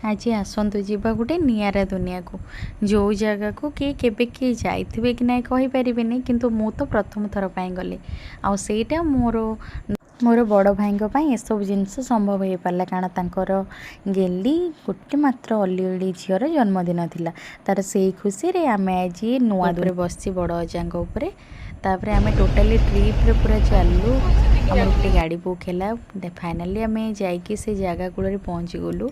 ଆଜି ଆସନ୍ତୁ ଯିବା ଗୋଟେ ନିଆରା ଦୁନିଆକୁ, ଯେଉଁ ଜାଗାକୁ କି କେବେ କିଏ ଯାଇଥିବେ କି ନାହିଁ କହିପାରିବିନି, କିନ୍ତୁ ମୁଁ ତ ପ୍ରଥମ ଥର ପାଇଁ ଗଲି। ଆଉ ସେଇଟା ମୋର ମୋର ବଡ଼ ଭାଇଙ୍କ ପାଇଁ ଏସବୁ ଜିନିଷ ସମ୍ଭବ ହେଇପାରିଲା, କାରଣ ତାଙ୍କର ଗେଲି ଗୋଟେ ମାତ୍ର ଅଲିଅଳି ଝିଅର ଜନ୍ମଦିନ ଥିଲା। ତାର ସେଇ ଖୁସିରେ ଆମେ ଆଜି ନୂଆ ଉପରେ ବସିଛି, ବଡ଼ ଅଜାଙ୍କ ଉପରେ। ତାପରେ ଆମେ ଟୋଟାଲି ଟ୍ରିପ୍ରେ ପୁରା ଚାଲିଲୁ। ଆମର ଗୋଟେ ଗାଡ଼ି ବୁକ୍ ହେଲା। ଫାଇନାଲି ଆମେ ଯାଇକି ସେ ଜାଗା କୂଳରେ ପହଞ୍ଚିଗଲୁ।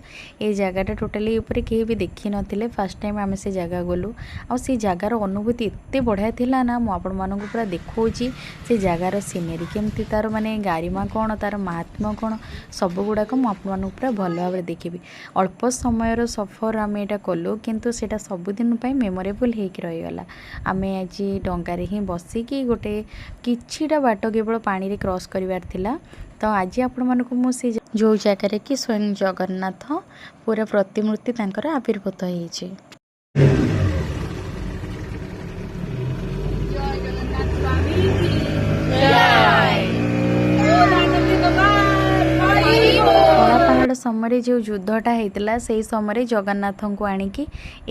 ଏ ଜାଗାଟା ଟୋଟାଲି ଉପରେ କେହି ବି ଦେଖିନଥିଲେ। ଫାର୍ଷ୍ଟ ଟାଇମ୍ ଆମେ ସେ ଜାଗା ଗଲୁ ଆଉ ସେ ଜାଗାର ଅନୁଭୂତି ଏତେ ବଢ଼ିଆ ଥିଲା ନା, ମୁଁ ଆପଣମାନଙ୍କୁ ପୁରା ଦେଖାଉଛି ସେ ଜାଗାର ସିନେରୀ କେମିତି, ତା'ର ମାନେ ଗାରିମା କ'ଣ, ତା'ର ମାହାତ୍ମ୍ୟ କ'ଣ, ସବୁଗୁଡ଼ାକ ମୁଁ ଆପଣମାନଙ୍କୁ ପୁରା ଭଲ ଭାବରେ ଦେଖିବି। ଅଳ୍ପ ସମୟର ସଫର ଆମେ ଏଇଟା କଲୁ, କିନ୍ତୁ ସେଇଟା ସବୁଦିନ ପାଇଁ ମେମୋରେବୁଲ୍ ହେଇକି ରହିଗଲା। ଆମେ ଆଜି ଡଙ୍ଗାରେ ହିଁ ବସିକି ଗୋଟେ କିଛିଟା ବାଟ କେବଳ ପାଣିରେ କ୍ରସ୍ କରିବାର ଥିଲା। ତ ଆଜି ଆପଣମାନଙ୍କୁ ମୁଁ ସେ ଯେଉଁ ଜାଗାରେ କି ସ୍ୱୟଂ ଜଗନ୍ନାଥ ପୁରା ପ୍ରତିମୂର୍ତ୍ତି ତାଙ୍କର ଆବିର୍ଭୂତ ହେଇଛି। ଜୟ ଜଗନ୍ନାଥ ସ୍ୱାମୀ କି ଜୟ। କଳା ପାହାଡ଼ ସମୟରେ ଯେଉଁ ଯୁଦ୍ଧଟା ହେଇଥିଲା, ସେଇ ସମୟରେ ଜଗନ୍ନାଥଙ୍କୁ ଆଣିକି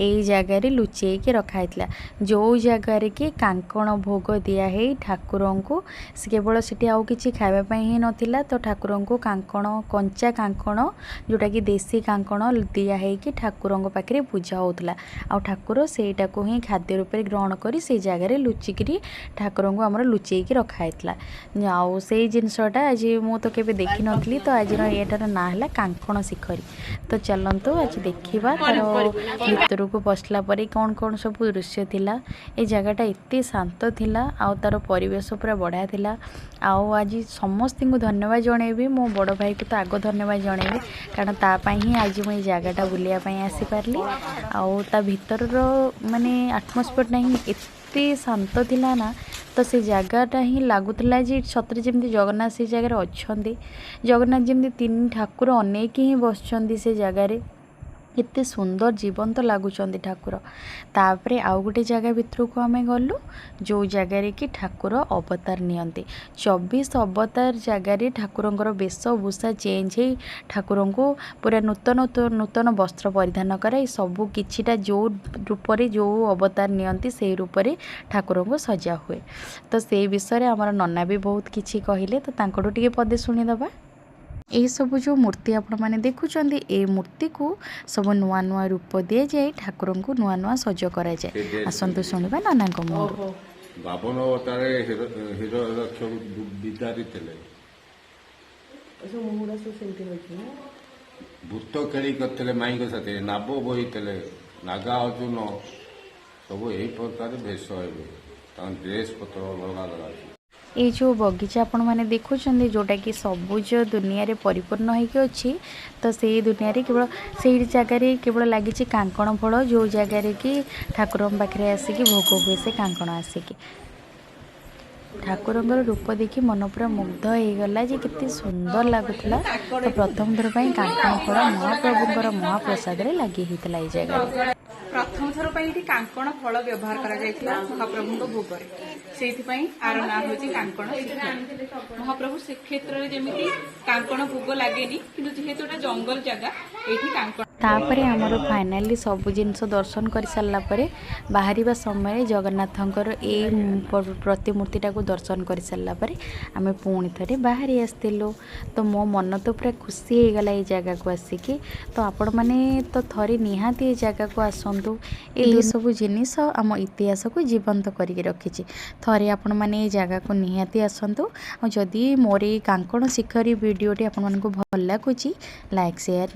ଏଇ ଜାଗାରେ ଲୁଚେଇକି ରଖା ହେଇଥିଲା, ଯେଉଁ ଜାଗାରେ କି କାଙ୍କଣ ଭୋଗ ଦିଆ ହେଇ ଠାକୁରଙ୍କୁ। ସେ କେବଳ ସେଠି ଆଉ କିଛି ଖାଇବା ପାଇଁ ହିଁ ନଥିଲା, ତ ଠାକୁରଙ୍କୁ କାଙ୍କଣ, କଞ୍ଚା କାଙ୍କଣ, ଯେଉଁଟାକି ଦେଶୀ କାଙ୍କଣ ଦିଆ ହେଇକି ଠାକୁରଙ୍କ ପାଖରେ ପୂଜା ହେଉଥିଲା। ଆଉ ଠାକୁର ସେଇଟାକୁ ହିଁ ଖାଦ୍ୟ ରୂପରେ ଗ୍ରହଣ କରି ସେଇ ଜାଗାରେ ଲୁଚିକିରି ଠାକୁରଙ୍କୁ ଆମର ଲୁଚେଇକି ରଖା ହେଇଥିଲା। ଆଉ ସେଇ ଜିନିଷଟା ଆଜି ମୁଁ ତ କେବେ ଦେଖିନଥିଲି। ତ ଆଜିର ଏଇଟାର ନାଁ ହେଲା କାଙ୍କଣ ଶିଖରୀ। ତ ଚାଲନ୍ତୁ ଆଜି ଦେଖିବା ତାର ଭିତରକୁ ପଶିଲା ପରେ କ'ଣ କ'ଣ ସବୁ ଦୃଶ୍ୟ ଥିଲା। ଏ ଜାଗାଟା ଏତେ ଶାନ୍ତ ଥିଲା ଆଉ ତାର ପରିବେଶ ପୁରା ବଢ଼ିଆ ଥିଲା। ଆଉ ଆଜି ସମସ୍ତଙ୍କୁ ଧନ୍ୟବାଦ ଜଣେଇବି। ମୋ ବଡ଼ ଭାଇକୁ ତ ଆଗ ଧନ୍ୟବାଦ ଜଣେଇବି, କାରଣ ତା ପାଇଁ ହିଁ ଆଜି ମୁଁ ଏଇ ଜାଗାଟା ବୁଲିବା ପାଇଁ ଆସିପାରିଲି। ଆଉ ତା ଭିତରର ମାନେ ଆଟମୋସ୍ଫିୟରଟା ହିଁ ଏତେ ଶାନ୍ତ ଥିଲା ନା, ତ ସେ ଜାଗାଟା ହିଁ ଲାଗୁଥିଲା ଯେ ସତରେ ଯେମିତି ଜଗନ୍ନାଥ ସେଇ ଜାଗାରେ ଅଛନ୍ତି, ଜଗନ୍ନାଥ ଯେମିତି ତିନି ଠାକୁର ଅନେଇକି ହିଁ ବସିଛନ୍ତି ସେ ଜାଗାରେ। ଏତେ ସୁନ୍ଦର ଜୀବନ୍ତ ଲାଗୁଛନ୍ତି ଠାକୁର। ତାପରେ ଆଉ ଗୋଟେ ଜାଗା ଭିତରକୁ ଆମେ ଗଲୁ, ଯେଉଁ ଜାଗାରେ କି ଠାକୁର ଅବତାର ନିଅନ୍ତି। 24 ଅବତାର ଜାଗାରେ ଠାକୁରଙ୍କର ବେଶଭୂଷା ଚେଞ୍ଜ ହେଇ ଠାକୁରଙ୍କୁ ପୁରା ନୂତନ ନୂତନ ବସ୍ତ୍ର ପରିଧାନ କରାଇ ସବୁ କିଛିଟା ଯେଉଁ ରୂପରେ ଯେଉଁ ଅବତାର ନିଅନ୍ତି, ସେଇ ରୂପରେ ଠାକୁରଙ୍କୁ ସଜା ହୁଏ। ତ ସେଇ ବିଷୟରେ ଆମର ନନା ବି ବହୁତ କିଛି କହିଲେ, ତ ତାଙ୍କଠୁ ଟିକେ ପଦେ ଶୁଣିଦେବା। ଏଇସବୁ ଯେଉଁ ମୂର୍ତ୍ତି ଆପଣମାନେ ଦେଖୁଛନ୍ତି, ଏଇ ମୂର୍ତ୍ତିକୁ ସବୁ ନୂଆ ନୂଆ ରୂପ ଦିଆଯାଇ ଠାକୁରଙ୍କୁ ନୂଆ ନୂଆ ସଜ କରାଯାଏ। ଆସନ୍ତୁ ଶୁଣିବା ନନାଙ୍କ ମୁହଁରୁ। ବାମନ ଅବତାରରେ ହିରଣ୍ୟାକ୍ଷକୁ ବିଦାରି ଥିଲେ। ସବୁ ମୁହଁଟା ସବୁ ସେମିତି ରହିଛି ନା। ଭୂତ ଖେଳି କରିଥିଲେ ମାଇଙ୍କ ସାଥିରେ, ନାବ ବୋହିଥିଲେ, ନାଗା ଅର୍ଜୁନ ସବୁ ଏହି ପ୍ରକାର ଭେଷ ହେବେ। ତାଙ୍କ ଡ୍ରେସ୍ ପତ୍ର ଅଲଗା ଅଲଗା ଅଛି। ଏଇ ଯେଉଁ ବଗିଚା ଆପଣମାନେ ଦେଖୁଛନ୍ତି, ଯେଉଁଟାକି ସବୁଜ ଦୁନିଆରେ ପରିପୂର୍ଣ୍ଣ ହେଇକି ଅଛି, ତ ସେଇ ଦୁନିଆରେ କେବଳ ସେଇ ଜାଗାରେ କେବଳ ଲାଗିଛି କାଙ୍କଣ ଫଳ, ଯେଉଁ ଜାଗାରେ କି ଠାକୁରଙ୍କ ପାଖରେ ଆସିକି ଭୋଗ ହୁଏ। ସେ କାଙ୍କଣ ଆସିକି ଠାକୁରଙ୍କର ରୂପ ଦେଖି ମନ ପୁରା ମୁଗ୍ଧ ହେଇଗଲା ଯେ କେତେ ସୁନ୍ଦର ଲାଗୁଥିଲା। ତ ପ୍ରଥମ ଥର ପାଇଁ କାଙ୍କଣ ଫଳ ମହାପ୍ରଭୁଙ୍କର ମହାପ୍ରସାଦରେ ଲାଗି ହେଇଥିଲା ଏଇ ଜାଗାରେ। ପ୍ରଥମ ଥର ପାଇଁ ଏଠି କାଙ୍କଣ ଫଳ ବ୍ୟବହାର କରାଯାଇଥିଲା ମହାପ୍ରଭୁଙ୍କ ଭୋଗରେ। ସେଇଥିପାଇଁ ଆର ନାଁ ହେଉଛି କାଙ୍କଣ ଶ୍ରୀକ୍ଷେତ୍ର। ମହାପ୍ରଭୁ ଶ୍ରୀକ୍ଷେତ୍ରରେ ଯେମିତି କାଙ୍କଣ ଭୋଗ ଲାଗେନି, କିନ୍ତୁ ଯେହେତୁ ଏଟା ଜଙ୍ଗଲ ଜାଗା, ଏଇଠି କାଙ୍କଣ ତାପରେ ଆମର ଫାଇନାଲି ସବୁ ଜିନିଷ ଦର୍ଶନ କରିସାରିଲା ପରେ ବାହାରିବା ସମୟରେ ଜଗନ୍ନାଥଙ୍କର ଏଇ ପ୍ରତିମୂର୍ତ୍ତିଟାକୁ ଦର୍ଶନ କରିସାରିଲା ପରେ ଆମେ ପୁଣି ଥରେ ବାହାରି ଆସିଥିଲୁ। ତ ମୋ ମନ ତ ପୁରା ଖୁସି ହେଇଗଲା ଏଇ ଜାଗାକୁ ଆସିକି। ତ ଆପଣମାନେ ତ ଥରେ ନିହାତି ଏ ଜାଗାକୁ ଆସନ୍ତୁ। ଏଇ ସବୁ ଜିନିଷ ଆମ ଇତିହାସକୁ ଜୀବନ୍ତ କରିକି ରଖିଛି। ଥରେ ଆପଣମାନେ ଏଇ ଜାଗାକୁ ନିହାତି ଆସନ୍ତୁ। ଆଉ ଯଦି ମୋର ଏଇ କାଙ୍କଣ ଶିଖରୀ ଭିଡ଼ିଓଟି ଆପଣମାନଙ୍କୁ ଭଲ ଲାଗୁଛି, ଲାଇକ୍, ସେୟାର